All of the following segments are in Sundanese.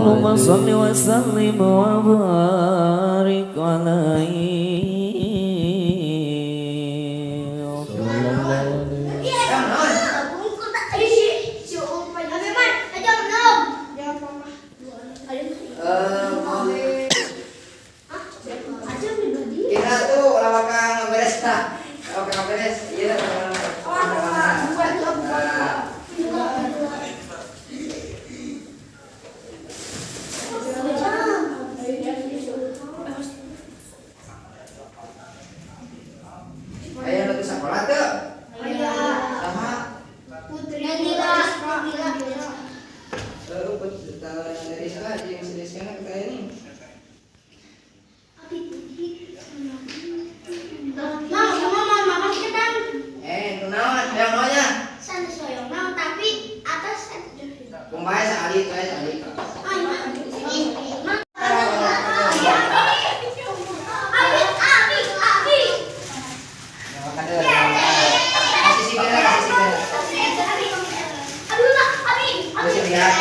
Allahumma shalli wa sallim wa barik alaihi. Kita tuh ulah bakal ngeberes lah. Ulah bakal ngeberes. Iya. Ayo nu teu sakola teu? Saha? Lalu dari sana jeung si Desiana kita ini. Eh, nu naon? Hayang naonnya? Kumaha sakali itu aya sakali. Ya makan dulu. Kasih sih kira, kasih sih kira. Kasih lihat.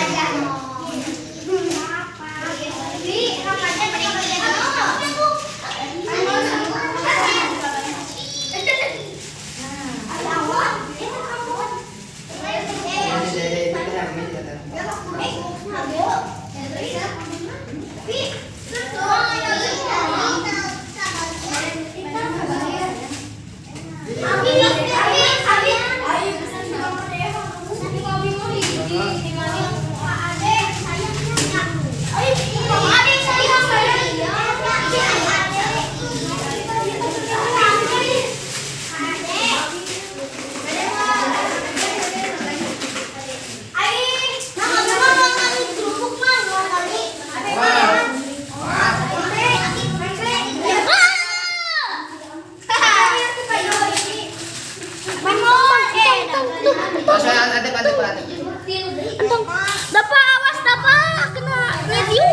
Dapat awas dapat kena review.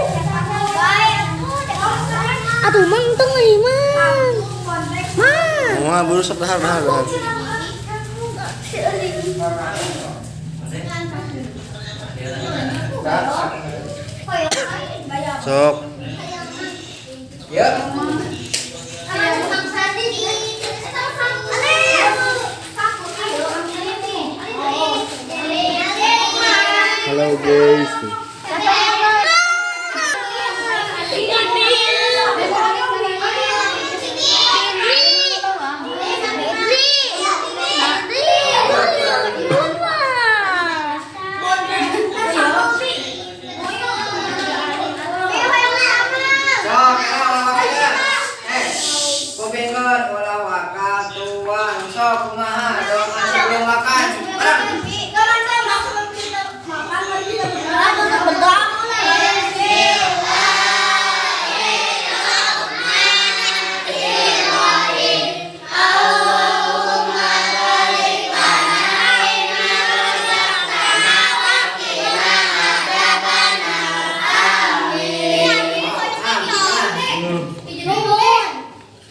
Aduh manteng nih man. Man. Wah, buru sok dahar dahar dahar. Sok. Ya. Halo guys. Sok, era ulah waka. Eh, kupingkeun ulah waka tuang. Sok kumaha doa sebelum makan. Barang.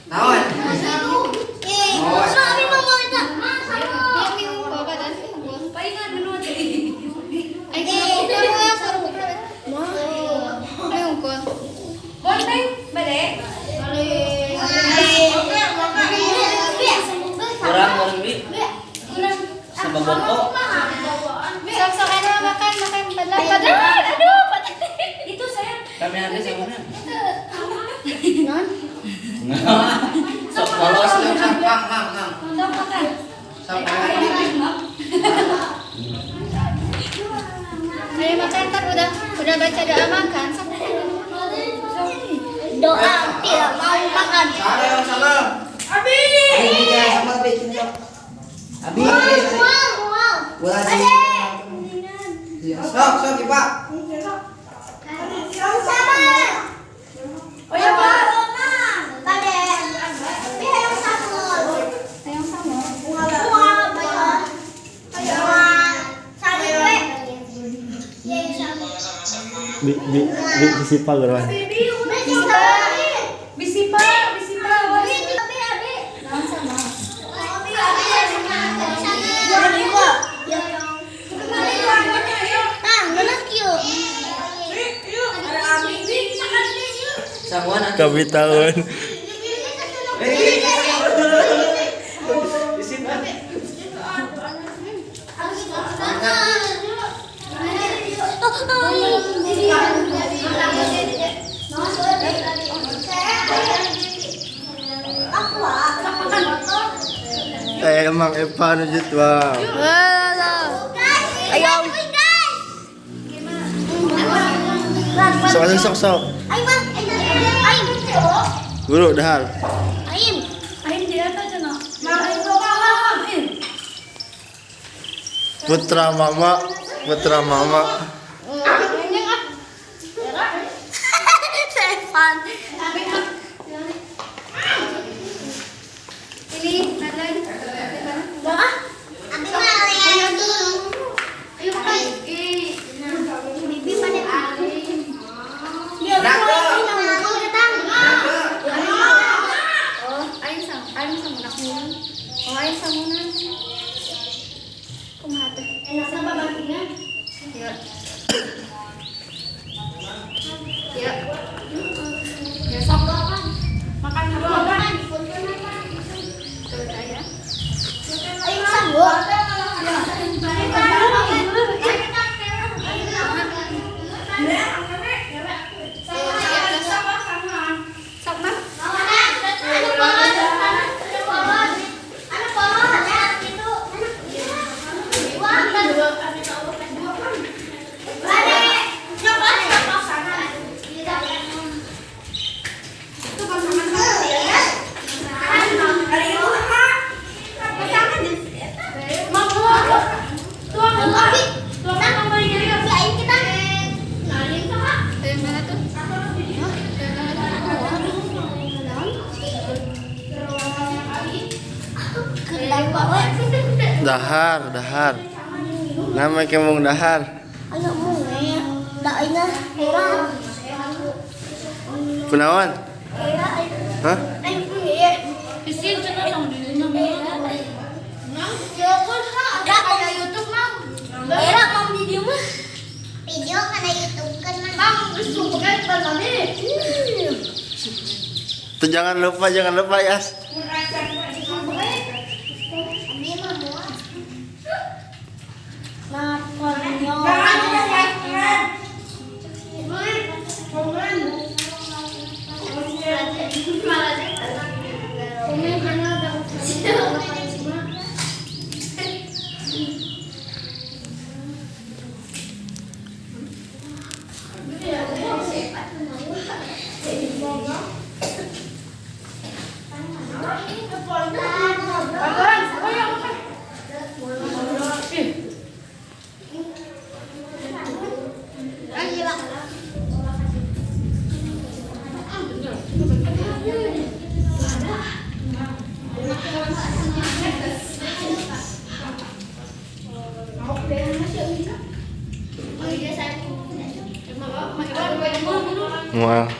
Naon? Kurang kurang bi sama bongko. Sok-sok enak makan makan padahal padahal aduh padahal itu saya Kami habis yang mana? Sok polos. Sok, sok, mang, mang, mang. sok makan. Sok, makan. Ayo makan ntar udah baca doa makan. Sok. Doa tidak mau makan. Ada yang sambal. Abi. Abi jangan sambal bikin sok. Abi. Bola sih. Sok, sok, Ipa. Oh ya Pak. Bi bi bi bisi pa geroan. Bisi Pak, bisi Pak. Naon sama? Sanguan atuh. Kabitaun. Isin ah. Eh, emang Eva nu wow. Ayaw. Sok atuh, sok sok. Ay, mang. Ay. Buru dahar. Ayim. Ayun dia tuh cina. Mang, Putra mama, putra mama. Stefan. Ini ada. Ah, abi mah lihat. Ayo makan. Bibi pada Dia Oh, ayun sa, ayun sa muna ko. Oh, ayun sa muna. Kumaha teh. Ya. Ya. Ya sok makan makan. Tuh saya. Ayun sanggup. Sok mah. Ayo mana tuh? Dahar, dahar. Nama kemung dahar. Ayo mau ya, dah era. Kunaon? Era, Hah? ayo ya. Isin cina dong di sini. Era YouTube mam. Era mam video mah. Video kana YouTube kan mam. Tuh jangan lupa ya. Moal.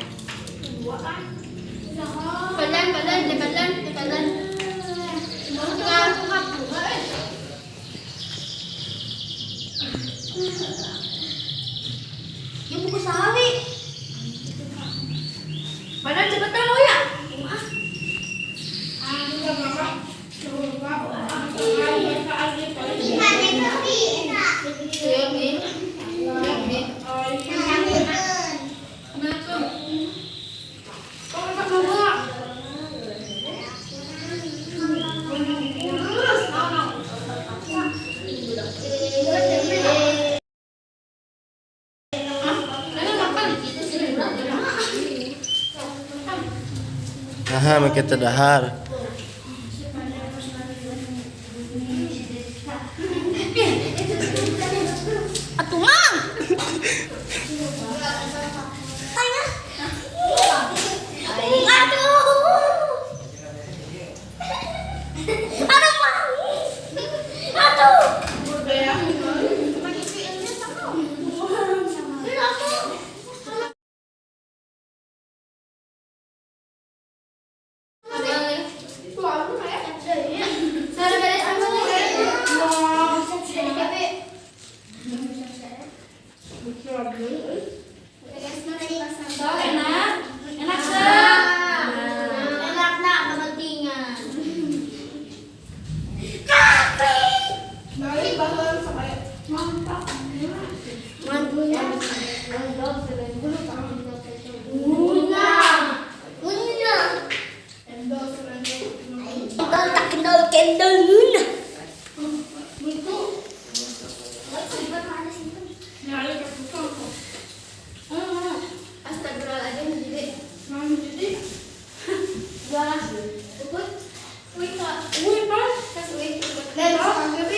Balan, balan, balan, balan. Ya buku sawi. Balan cepetan lo ya. Nah, make teu dahar. Atuh mang. Aduh. Aduh mang. Aduh. Uy, pa. Uy, pa. Tas uy.